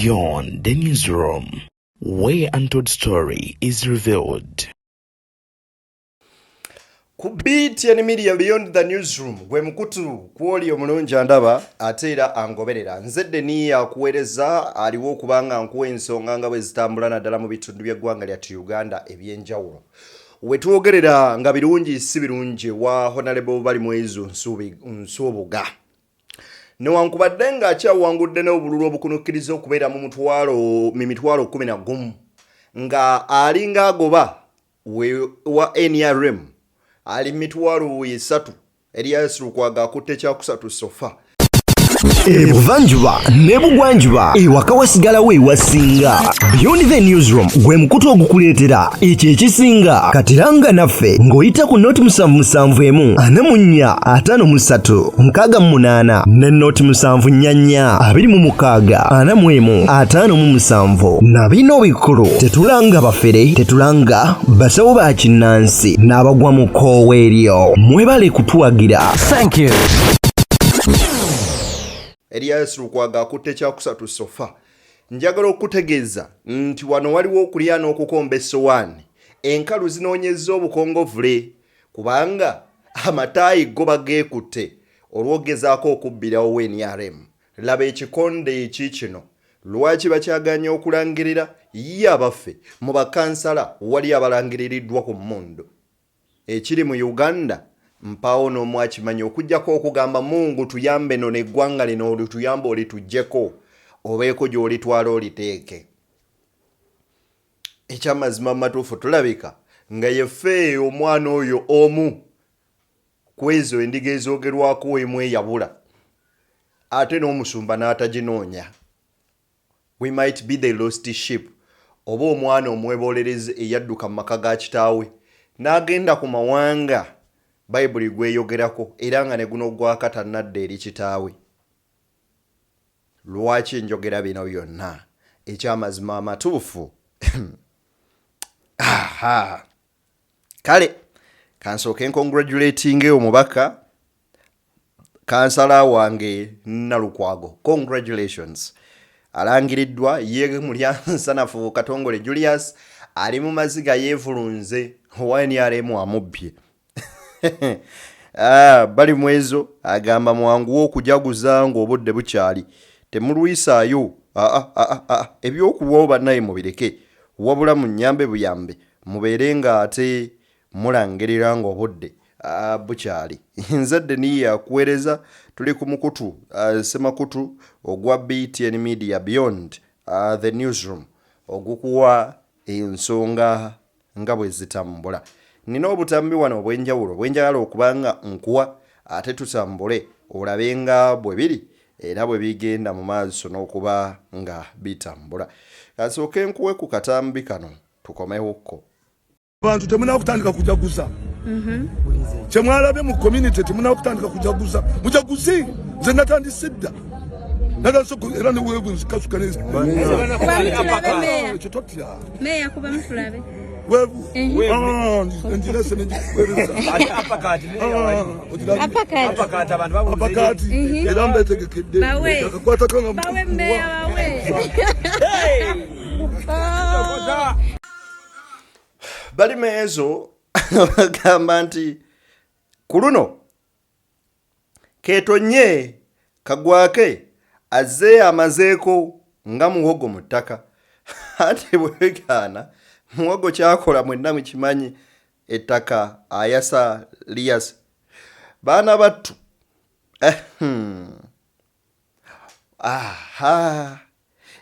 Beyond the Newsroom, where untold story is revealed. Ku BTN Media Beyond the Newsroom gwe mukutu kwoli omulungi andaba ate era angoberera. Nze Deni akuweereza aliwo okuba nga nkuwa ensonga nga bwe zitambula naddala mu bitundu by'eggwanga lyattu Uganda eby'enjawulo. We twogerera nga birungi si birungi wa Honorable Balimwezo Nsubuga. Newankubadde ng'akyawangudde n'obululu obukunukkiriza okubeera mu mutwalo mu mitwalo 11 nga alinga agoba we wa NRM ali mitwalo 3 Erias Lukwago akutte kyakusatu sofa. Ebuvanjuba n'ebugwanjuba ewaka wasigalawo ewasinga. Beyond the Newsroom gwe mukutu ogukuleetera ekyo ekisinga. Katiranga naffe ng'oyita ku noti 771 44 53 68 ne noti 744 26 41 57. Na bino bikulu, tetulanga bafere, tetulanga basawo ba kinnansi n'abagwa mu kkoowa eryo. Mwebale kutuwagira. Thank you. Erias Lukwago akutte kyakusatu sofa. Njagala okukutegeeza nti wano waliwo okulya n'okukomba essowaani. Enkalu zinoonyezza obukongovule kubanga amataayi go bageekutte olw'okugezaako okubbirawo NRM. Laba ekikonde ekiikino. Lwaki bakyagaanye okulangirira? Ye abaffe, mu bakansala wali abalangiririddwa ku mmundu? Ekiri mu Uganda mpaawo n'omu akimanyi okuggyako okugamba Mungu tuyambe nono eggwanga lino olituyambe olituggyeko obeeko gy'olitwala oliteeke. Ekyamazima mu matuufu tulabika nga yeffe omwana oyo omu ku ezo endiga ezoogerwako emu eyabula ate n'omusumba n'ataginoonya. We might be the lost sheep oba omwana omwebolereze eyadduka mu maka ga kitaawe n'agenda ku mawanga Bayibuli gw'eyogerako era nga ne guno gwaka tannadda eri kitaawe. Lwaki njogera bino byonna? Ekyamazima amatuufu aha kale kansooke ncongratulatinge omubaka kansala wange Nalukwago, congratulations, alangiriddwa ye Mulyansanafu Katongole Julius ali mu maziga yeevulunze owa NRM amubbye. Ah, Balimwezo agamba mwanguwe okujaguza ng'obudde bukyali, temulwisaayo ah, ah, ah, ebyokulwawo bannaye mubireke, wabula munyambe buyambe mubeere nga ate mulangirira ng'obudde bukyali. Nze Deniya akuweereza, tuli ku mukutu semakutu ogwa BTN Media Beyond the Newsroom ogukuwa ensonga nga bwe zitambula. Nina obutambi wano obw'enjawulo bwe njagala okuba nga nkuwa ate tutambule olabe nga bwe biri era bwe bigenda mu maaso n'okuba nga bitambula. Kansooke nkuwe ku katambi kano tukomewokko. Abantu temunaba kutandika kujaguza kyemwalabye mu community, temunaba kutandika kujaguza, mujaguze. Nze natandise dda, natandise era neweevu nzikasuka ekyo totya. Weevu njirese nenjikuweereza apakati era mbetegekedde akakwatako nga Balimeezo bagamba nti ku luno keetonye kagwake azze amazeeko nga muwogo mu ttaka, anti bwegaana muwogo kyakola mwenna mukimanyi, ettaka ayasa liyasa. Baana battu, aha,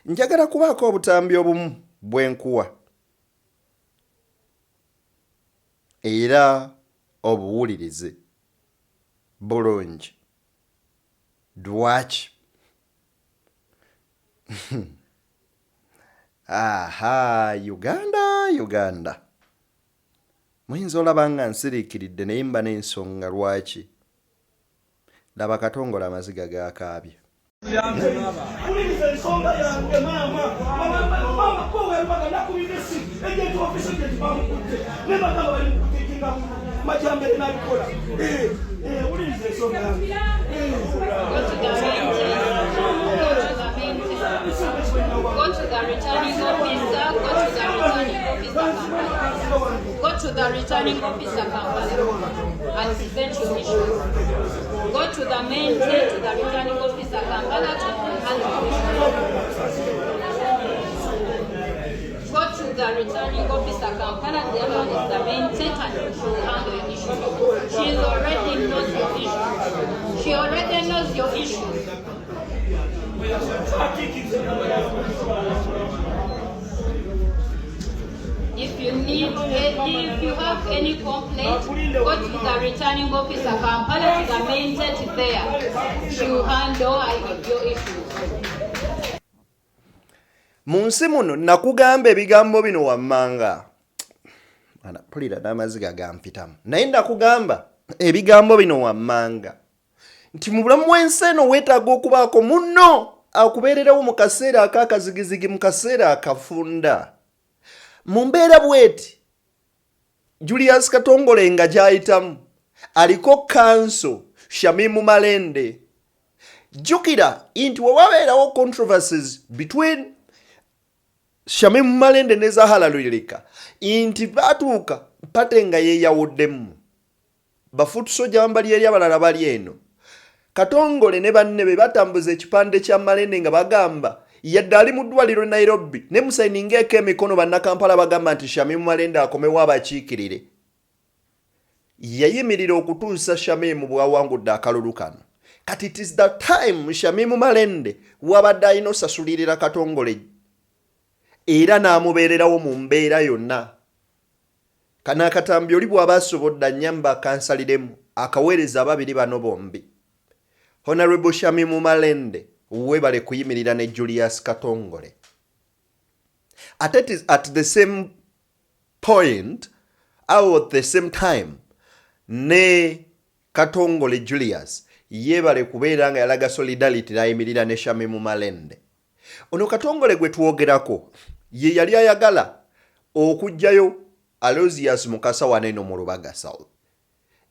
njagala kubaako obutambi obumu bwenkuwa era obuwulirize bulungi. Lwaki? Aha, Uganda, Uganda, muyinza olaba nga nsiriikiridde naye mba n'ensonga lwaki. Laba Katongole amaziga gakaabye. Wuliriza ensonga yange maama. Maama kowerubaga nakubidde essimu agent office, agent bamukutte ne bagamba bali mukutikinga majambere nabikola. Wuliriza ensonga yange. returning officer, go to the returning officer Kampala. Go to the returning officer Kampala and present your issues. Go to the main tent to the returning officer Kampala to handle your issues. Go to the returning officer Kampala, the other one is the main tent and she will handle your issues. She already knows your issues. She already knows your issues. If you need, if you have any complaint, go to the returning officer Kampala to the main tent there. She will handle your issues. Mu nsi muno nakugamba ebigambo bino wammanga, mpulira n'amaziga gampitamu, naye nakugamba ebigambo bino wammanga nti mu bulamu bw'ensi eno weetaaga okubaako munno akubeererawo mu kaseera ak'akazigizigi, mu kaseera akafunda. Mu mbeera bw'eti Julius Katongole nga gy'ayitamu, aliko kanso Shamimu Malende. Jjukira nti we wabeerawo controversies between Shamimu Malende ne Zahara Luyirika, nti baatuuka party nga yeeyawuddemu, ba foot soldier bali eri, abalala bali eno. Katongole ne banne be batambuza ekipande kya Malende nga bagamba yadde ali mu ddwaliro e Nairobi ne musayiningeeko emikono. Bannakampala bagamba nti Shamimu Malende akomewo abakiikirire. Yayimirira okutuusa Shamimu bw'awangudde akalulu kano. Kati it is the time Shamimu Malende wabadde alina osasulirira Katongole era n'amubeererawo mu mbeera yonna. Kano akatambi oli bw'aba asobodde annyamba akansaliremu akaweereza ababiri bano bombi. Honorable Shamimu Malende, weebale kuyimirira ne Julius Katongole. Ate it is at the same point awo, at the same time, ne Katongole Julius yeebale kubeera nga yalaga solidarity n'ayimirira ne Shamimu Malende. Ono Katongole gwe twogerako ye yali ayagala okuggyayo Aloysius Mukasa wano eno mu Lubaga South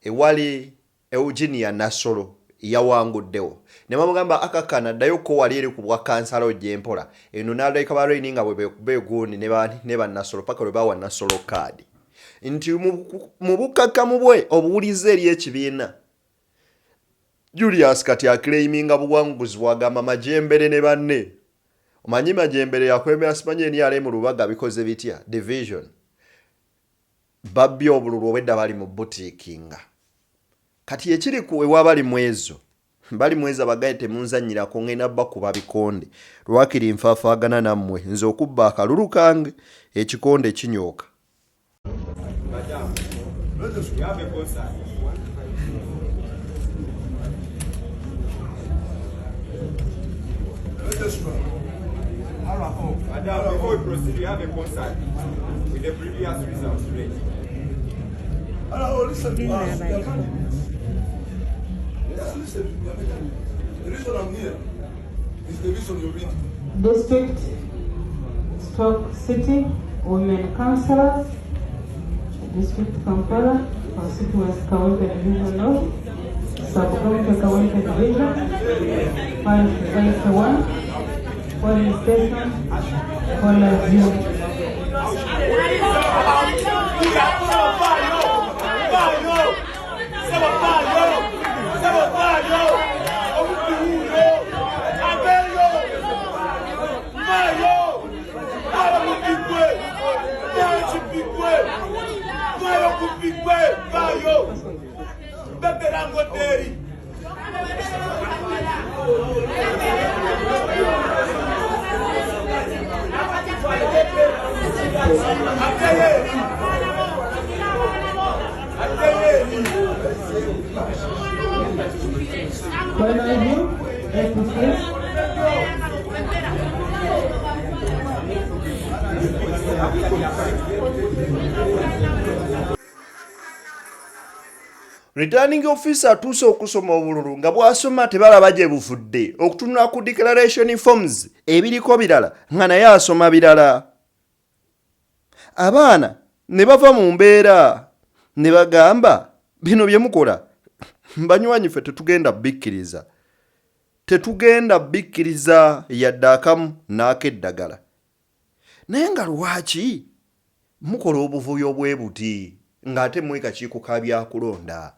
ewali Eugenia Nassolo yawanguddewo, ne bamugamba akakana ddayo ko wali eri ku bwa kansala ojja empola eno, n'aleka ba Reini nga bwe begundi ne Bannassolo paka lwe bawa Nassolo kaadi nti mu bukkakkamu bwe obuwulize eri ekibiina. Julius kati aclaiminga buwanguzi bwagamba Majembere ne banne. Omanyi Majembere yakwemera simanyi eni mu Lubaga bikoze bitya division, babbye obululu, obwedda bali mu butiikinga. Kati ekiri ku ewa bali mwezo, bali mwezi abagaye temunzanyirako, ngenda bakuba bikonde lwakiri nfaafaagana nammwe. Nze okubba akalulu kange ekikonde kinyooka. Madam, you have a concern. Registrar. Madam, before we proceed, you have a concern with the previous results read. Oh, listen to us. We are candidates. Yes, listen. We are candidates. The reason I'm here is the reason you're reading. District, Stroke City, Women Councillors, District Kampala, Constituency Kawempe Division North, Sub-County Kawempe Division, Parish Vice 1, Polling Station, Kola View. Kola View, 86. Returning officer atuuse okusoma obululu, nga bw'asoma tebalaba gye buvudde, okutunula ku declaration forms ebiriko birala, nga naye asoma birala. Abaana ne bava mu mbeera ne bagamba, bino bye mukola banywanyi ffe tetugenda bikkiriza, tetugenda bikkiriza yadde akamu n'akeddagala. Naye nga lwaki mukola obuvuyo bwe buti ng'ate mwe kakiiko ka byakulonda?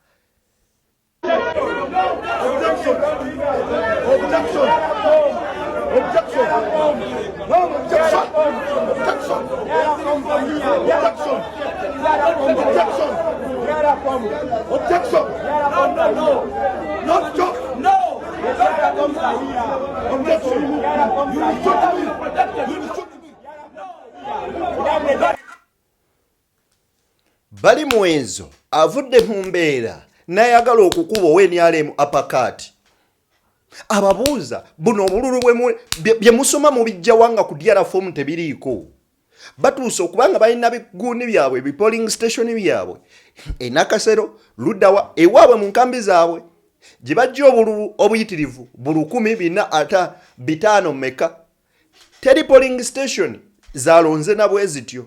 Balimwezo avudde mu mbeera n'ayagala okukuba owa nrm apakaati ababuuza buno obululu bye musoma mubijjawa nga ku DR form tebiriiko. Batuuse okuba nga balina bigundi byabwe bi polling station byabwe e Nakasero luddawa ewaabwe mu nkambi zaabwe gye bajja obululu obuyitirivu bulukumi bina ata bitaano meka. Teri polling station zalonze na bwe zityo.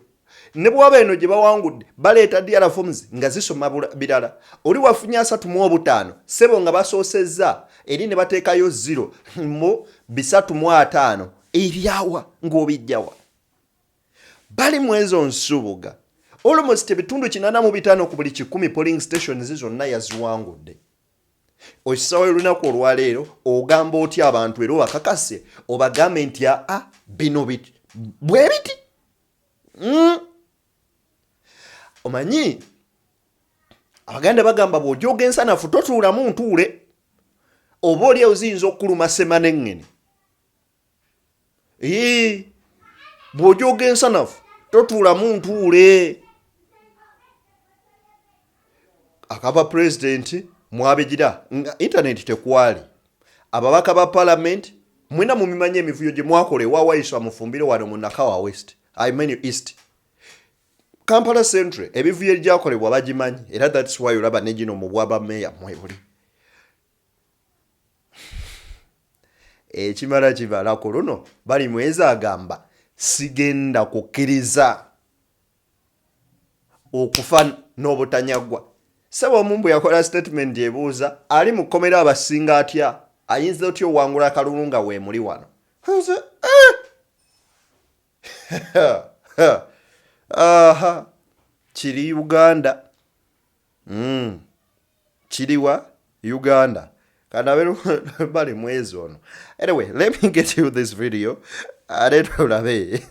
Ne bwaba eno gye bawangudde baleeta DR forms nga zisoma birala. Oli wafunye 35 ssebo nga basoosezza eri ne bateekayo 0 mu 350 ebyawa ng'obijjawa. Bali mu ezo nsubuga. Almost ebitundu 85 ku buli kikumi polling stations zonna yaziwangudde. Okisawo olunaku olwaleero ogamba otya abantu era obakakase obagambe nti aa bino biti bwe biti. Omanyi Abaganda bagamba bw'ojooga ensanafu totuulamu ntuule, oba oli awo ziyinza okukuluma ssema n'eŋŋene. Ee, bw'ojooga ensanafu totuulamu ntuule. Akaba pulezidenti mwabigira nga intaneti tekwali, ababaka ba palamenti mwena mubimanyi emivuyo gye mwakola ewa Waiswa Mufumbiro wano mu Nakawa West, I mean East. Kampala Central ebivuyo egyakolebwa bagimanyi era that's why olaba ne gino mu bwaba meeya mwebuli. Ekimala kibala ku luno Balimwezo agamba sigenda kukkiriza okufa n'obutanyagwa. Ssebo omu mbu yakola statement ebuuza ali mu kkomera abasinga atya ayinza otya owangula akalulu nga weemuli wano. Nze eh! Aha, kiri Uganda. Kiriwa Uganda. Kanabe bali mwezi ono. Anyway, let me get you this video. Ate tulabe.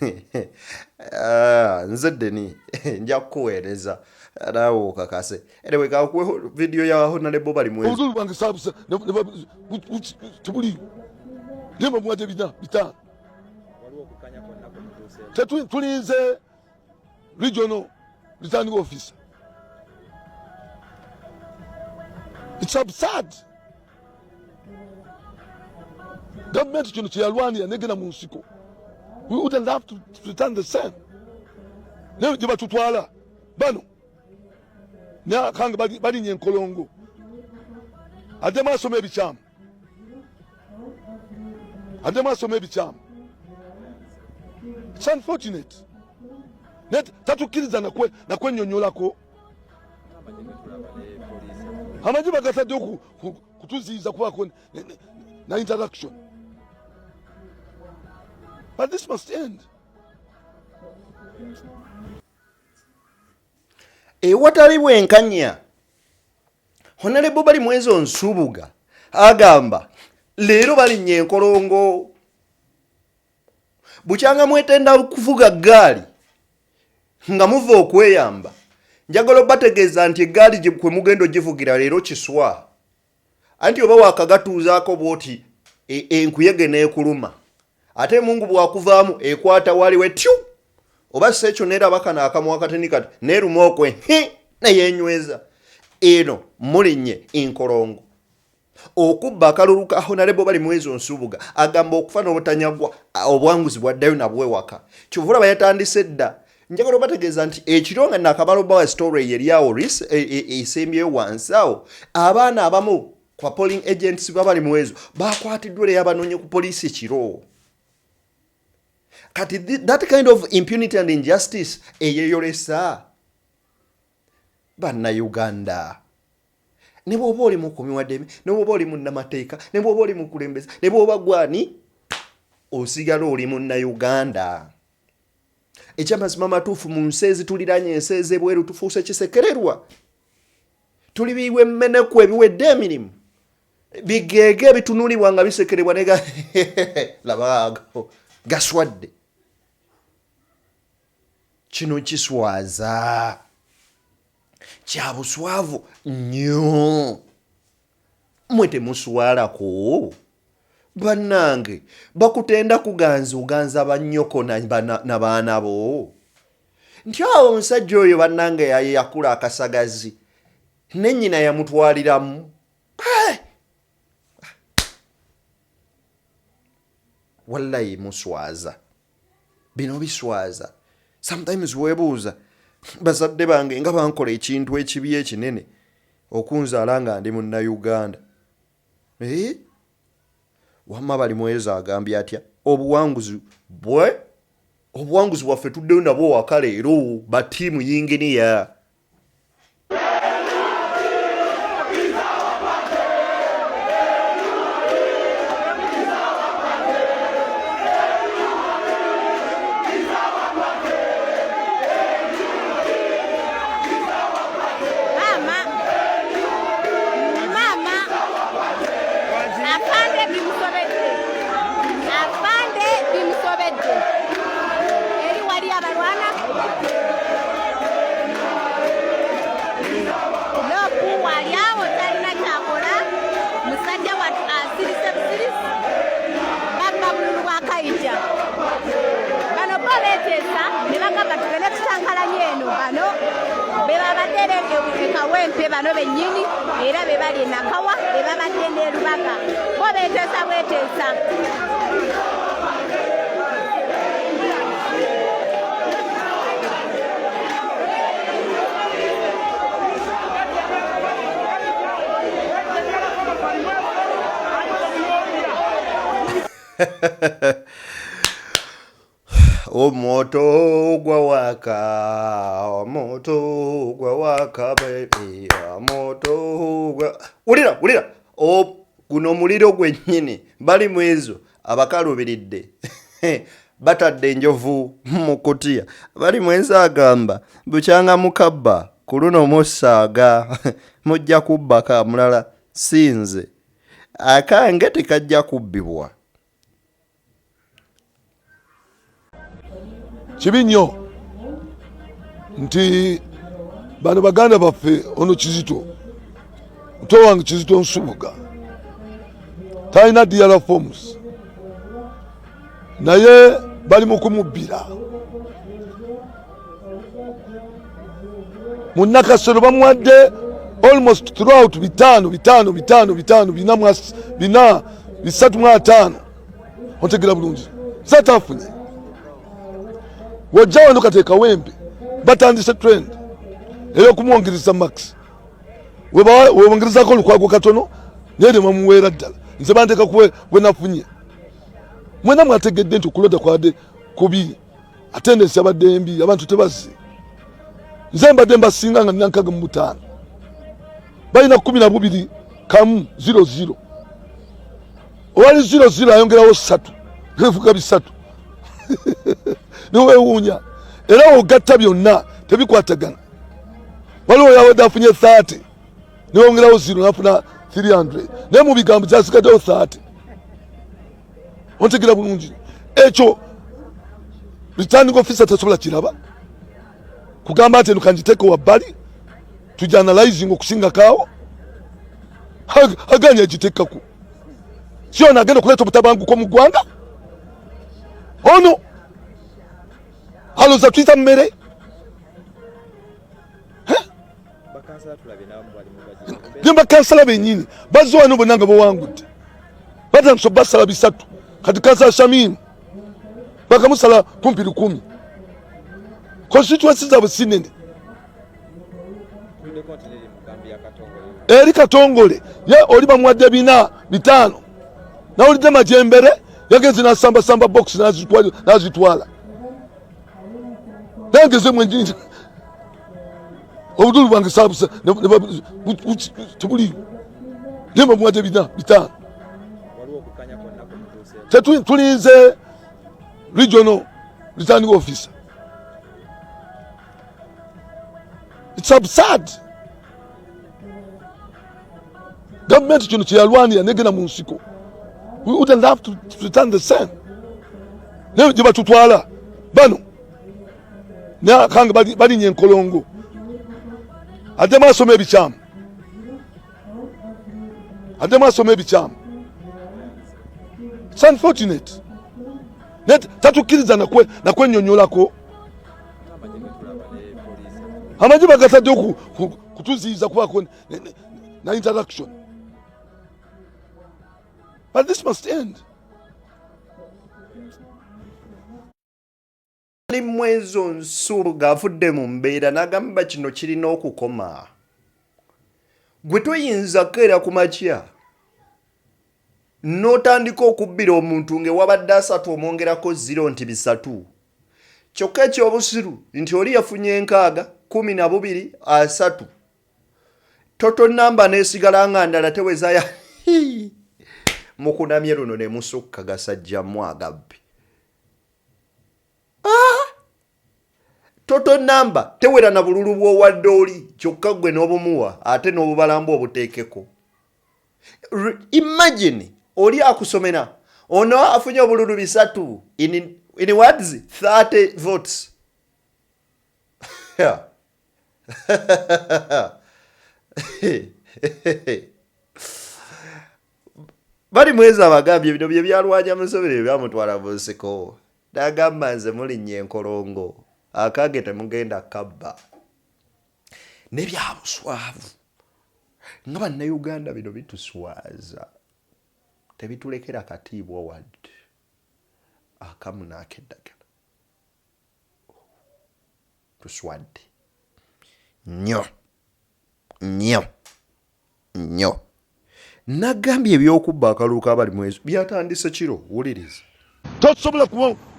Ah, nze Deni nja kukuweereza naawe okakase. Anyway, kakuwe video ya Honorable Balimwezo. Obululu bwange sabusa tebuliiwo. Naye bamuwadde bina bitaano. Tulinze regional returning officer. It's absurd. Government kino kyeyalwanira negenda mu nsiko. We wouldn't have to return the same. Naye gye batutwala bano nakange balinya enkolongo addemu asoma ebikyamu, addemu asoma ebikyamu. It's unfortunate. Naye tatukkiriza nakwenyonyolako. Amagye bagatadde kutuziyiza kubaako na interaction, but this must end. Ewatali bwenkanya, Honorable Balimwezo Nsubuga agamba leero balinnya enkolongo. Bukyanga mwetenda kuvuga ggaali nga muva okweyamba, njagala obategeeza nti eggaali kwe mugenda ogivugira leero kiswa. Anti oba wakagatuuzaako bw'oti enkuyege n'ekuluma, ate Mungu bw'akuvaamu ekwata wali we tyu, oba si ekyo n'eraba kano akamwa akatini kati n'eruma okwe hi neyenyweza. Eno mulinnye enkolongo okubba akalulu ka Honorable Balimwezo Nsubuga agamba okufa n'obutanyagwa obwanguzi bwaddayo nabwo ewaka. Kyova olaba yatandise dda. Njagala obategeeza nti ekiro nga nakamala obawa story eyo eri awo esembyeyo wansi awo, abaana abamu ku polling agents ba Balimwezo bakwatiddwa era yabanoonye ku poliisi kiro. Kati that kind of impunity and injustice eyeyolesa Bannayuganda. Ne bw'oba oli mukuumi wa ddembe, ne bw'oba oli munnamateeka, ne bw'oba oli mukulembeze, ne bw'oba gwani, osigala oli Munnayuganda. Ekyamazima amatuufu, mu nsi ezituliranye, ensi ez'ebweru, tufuuse kisekererwa. Tuli biiwa emmeneku ebiwedde emirimu, bigeege ebitunulibwa nga bisekerebwa nega laba ago gaswadde. Kino kiswaza, kya buswavu nnyo. Mwe temuswalako bannange? Bakutenda kuganza, oganza bannyoko na baana bo nti awo omusajja oyo bannange yaye yakula akasagazi ne nnyina yamutwaliramu. Wallayi muswaza, bino biswaza. Sometimes weebuuza, bazadde bange nga bankola ekintu ekibi ekinene okunzaala nga ndi Munnayuganda. Eh? Wamma Balimwezo agambye atya? Obuwanguzi bwe obuwanguzi bwaffe tuddeyo nabwo waka leero, ba ttiimu yinginiya. Maama, maama, afande bimusobedde, afande bimusobedde. Eri wali abalwana Lopu wali awo talina kyakola, musajja wattu asirise busirisi, babba bululu bwa Kaija. Bano bo beeteesa ne bagamba tugende tucankalanye eno. Bano be babadde era e Kawempe, bano bennyini era be bali e Nakawa, be babadde n'e Lubaga. Bo beeteesa bweteesa. Omoto gwawaka, omoto gwawaka baby, omoto gwa wulira wulira o guno omuliro gwennyini. Bali mu ezo abakalubiridde batadde enjovu mu kutiya. Bali mwenzi agamba bukyanga mukabba ku luno musaaga mujja kubbaka mulala, si nze, akange tekajja kubbibwa. Kibi nnyo nti bano baganda baffe, ono Kizito, muto wange Kizito Nsubuga talina DR forms, naye bali mu kumubbira mu Nakasero. Bamuwadde almost throughout bitaano bitaano bitaano bitaano bina bina bisatu mu ataano. Otegera bulungi zatafunye. Wojja wano kati ekawempe batandise trend ey'okumwongereza max, webongerezako olukwago katono, naye nebamuweera ddala. Nze banteeka gwe nafunye. Mwena mwategedde nti okulonda kwabadde kubi, attendance yabadde mbi, abantu tebazze. Nze mbadde mbasinga nga nina 65, balina 12 kamu 00. Owali 00 ayongerawo 3, nefuga 300, newewuunya. Era ogatta byonna tebikwatagana. Waliwo yabadde afunye 30, newongerawo 0 nafuna 300, naye mu bigambo kyasigaddewo 30. Ontegera bulungi? Ekyo returning officer tasobola kiraba kugamba nti eno kanjiteeke wabbali tuja analyzing okusingakaawo. Aganya agiteekaku si ono agenda okuleeta obutabanguko mu ggwanga. Ono alowooza tuyita mmere. Ne bakansala bennyini bazze wano bonna nga bawangudde, batandise obasala 300. Kati kansala Shamimu bakamusala kumpi 1000. Constituency zaabwe si nene. Eri Katongole ye oli bamuwadde 4 5. Nawulidde Majembere yagenze nasambasamba box nazitwala. Nange ze mwenjini obudulu bwange sabusa tebuli, naye bamuwadde 4 5. Tulinze regional returning officer. It's absurd. Gavumenti kino kyeyalwanira negenda mu nsiko. We wouldn't have to return the same. Naye gye batutwala bano nakange balinya enkolongo addemu asoma ebikyamu addemu asoma ebikyamu. It's unfortunate. Naye tatukkiriza nakwenyonyolako. Amagye bagatadde kutuziyiza kubako na interaction, but this must end. Mwezo Nsubuga avudde mu mbeera n'agamba kino kirina okukoma. Gwe toyinza kukeera ku makya n'otandika okubbira omuntu ng'ewabadde 30 omwongerako 0 nti 3. Kyokka ekyobusiru nti oli yafunye 60, 12, 30. Toto namba n'esigala nga ndala teweza mukunamye luno ne musukka gasajja mmwe agabbi. Toto namba tewera na bululu bw'owadde oli kyokka ggwe n'obumuwa ate n'obubalamba obuteekeko. Imagine oli akusomera ono afunye obululu 3 in words 30 votes. Bali mwezi abagambye bino bye byalwanya Museveni byamutwala mu nsiko. N'agamba nze mulinnya enkolongo akange temugenda kabba. Ne bya buswavu nga bannayuganda bino bituswaza, tebitulekera katiibwa wadde akamu n'akeddagala. Tuswadde nnyo nnyo nnyo. Nagambye eby'okubba akalulu k'abali mwezi byatandise kiro. Wuliriza. Tosobola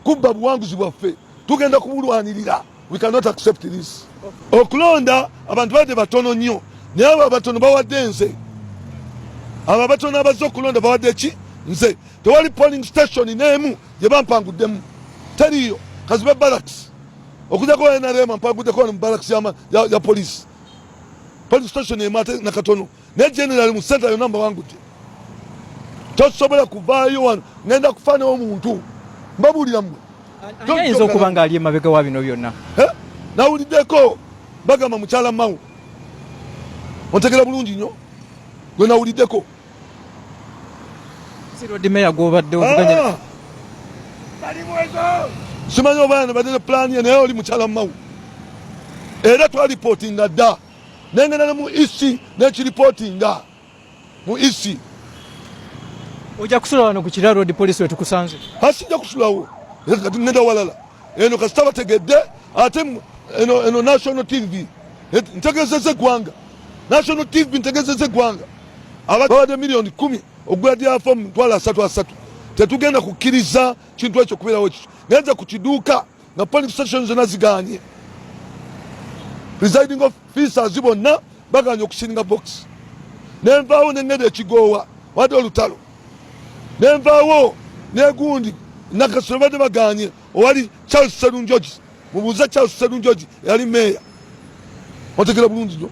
kubba buwanguzi bwaffe, tugenda kubulwanirira. We cannot accept this. Okulonda abantu badde batono nnyo, naye abo abatono bawadde nze. Abo abatono abazze okulonda bawadde ki? Nze. Tewali polling station n'emu gye bampanguddemu, teriiyo. Kazibe barracks okujjako NRM ampanguddeko wano mu barracks ya police. Polling station emu ate nakatono, naye general mu center yonna mbawangudde. Tosobola kuvaayo wano ngenda kufa n'omuntu, mbabuulira mmwe. Ayinza okuba ng'ali emabega wa bino byonna. Nawuliddeko bagamba mukyala Mawu, ontegera bulungi nnyo gwe nawuliddeko. Si Lord Mayor gw'obadde ovuganya. Simanyi oba yana badde ne pulaani ye, naye oli mukyala Mawu era twalipootinga dda, nengenda ne mu EC nekiripootinga mu EC. Ojja kusula wano ku Kira Road Police wetukusanze? Asijja kusulawo, kati ngenda walala. Eno kasita bategedde ate eno National TV ntegezeza eggwanga, National TV ntegezeza eggwanga ababadde 10 million okugula dyafa mu 300 30. Tetugenda kukkiriza kintu ekyo kubeerawo ekyo. Ngenze ku kiduuka nga polling station zonna ziganye, presiding officers bonna baganye okusiringa box. Nenvaawo nengenda ekigoowa wadde olutalo, nenvaawo negundi Nakasero badde baganye owali Charles Serunjogi. Mubuuze Charles Serunjogi yali meeya, otegera bulungi nnyo.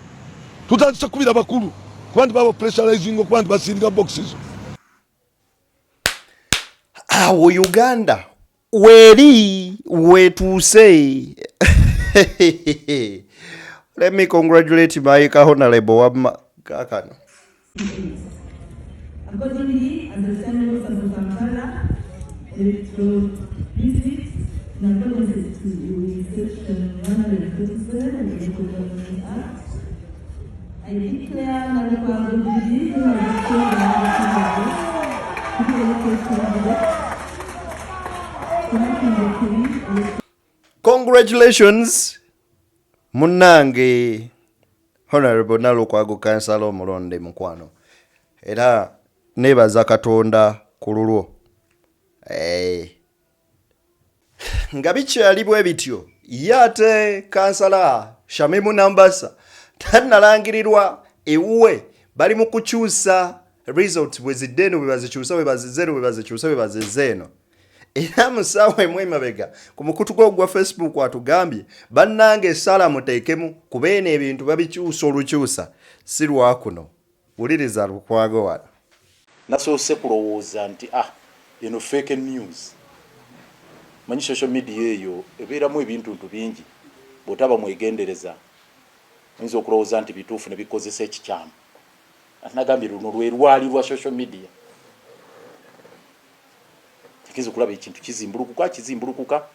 Tutandise kubira bakulu kuba nti baba pressurizing okuba nti basiringa boxes. Awo Uganda weri wetuuse. Let me congratulate my honorable wamma kakano. Accordingly, as the standing rules of Kampala Electoral District, in accordance to Section 147 of the Local Government Act, I declare Nalukwago Judy, who has obtained the majority of votes, to be elected candidate for 1903. Congratulations munnange Honorable Nalukwago kansala omulonde mukwano, era nebaza Katonda ku lulwo. Nga bikyali bwe bityo, ye ate kansala Shamimu Nambasa tannalangirirwa ewuwe, bali mu kukyusa results bwe zidde eno bwe bazikyusa, bwe bazizza eno, bwe bazikyusa, bwe bazizza eno. Era mu ssaawa emu emabega ku mukutu gwo ogwa Facebook atugambye, bannange essaala muteekemu kuba eno ebintu babikyusa olukyusa si lwakuno. Wuliriza Lukwago wano. Nasoose kulowooza nti ah eno fake news. Manyi social media eyo ebeeramu ebintuntu bingi, bw'otaba mwegendereza oyinza okulowooza nti bituufu ne bikozesa ekikyamu. Ate nagambye luno lwe lwali lwa social media. Tegeeza okulaba ekintu kizimbulukuka kizimbulukuka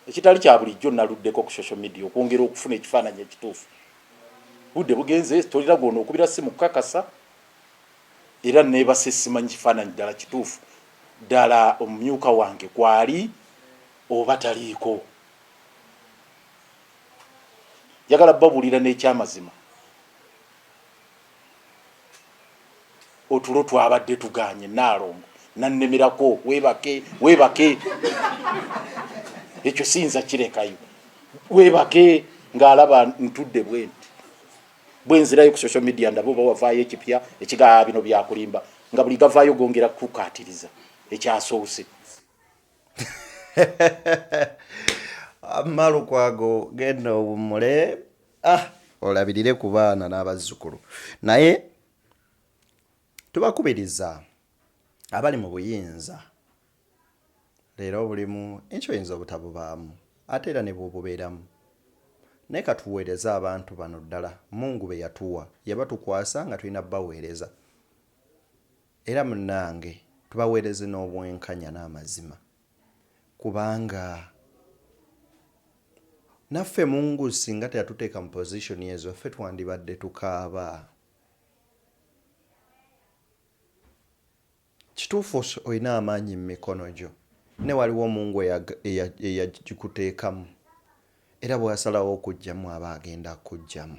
ekitali kya bulijjo. Naluddeko ku social media okwongera okufuna ekifaananyi ekituufu. Budde bugenze, tolina gwona okubira simu kukakasa, era neebase simanyi kifaananyi ddala kituufu ddala omumyuka wange kwali oba taliiko. Njagala babuulira n'ekyamazima, otulo twabadde tuganye. Naalongo nannemerako, weebake weebake, ekyo siyinza kirekayo, weebake ng'alaba ntudde bwenti. Bwenzirayo ku social media ndaba oba wavaayo ekipya ekigaa bino byakulimba, nga buli gavaayo gongera kukaatiriza ekyasoose. Malukwago, genda owummule, ah, olabirire ku baana n'abazzukulu. Naye tubakubiriza abali mu buyinza, leero obulimu, enkya oyinza obutabubaamu, ate era ne bw'obubeeramu, naye katuweereze abantu bano ddala Mungu be yatuwa, yabatukwasa nga tulina baweereza. Era munnange tubaweereze n'obwenkanya n'amazima, kubanga naffe Mungu singa teyatuteeka mu position ezo, ffe twandibadde tukaaba. Kituufu olina amaanyi mu mikono gyo, naye waliwo Mungu eyagikuteekamu, era bw'asalawo okuggyamu aba agenda kukuggyamu.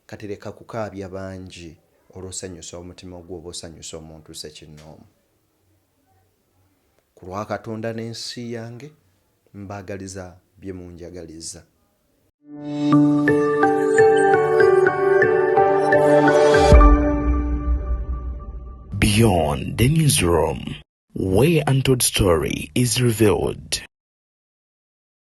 Kati leka kukaabya bangi olw'osanyusa omutima gwo oba osanyusa omuntu ssekinnoomu. Ku lwa Katonda n'ensi yange, mbaagaliza bye munjagaliza. Beyond the Newsroom, where untold story is revealed.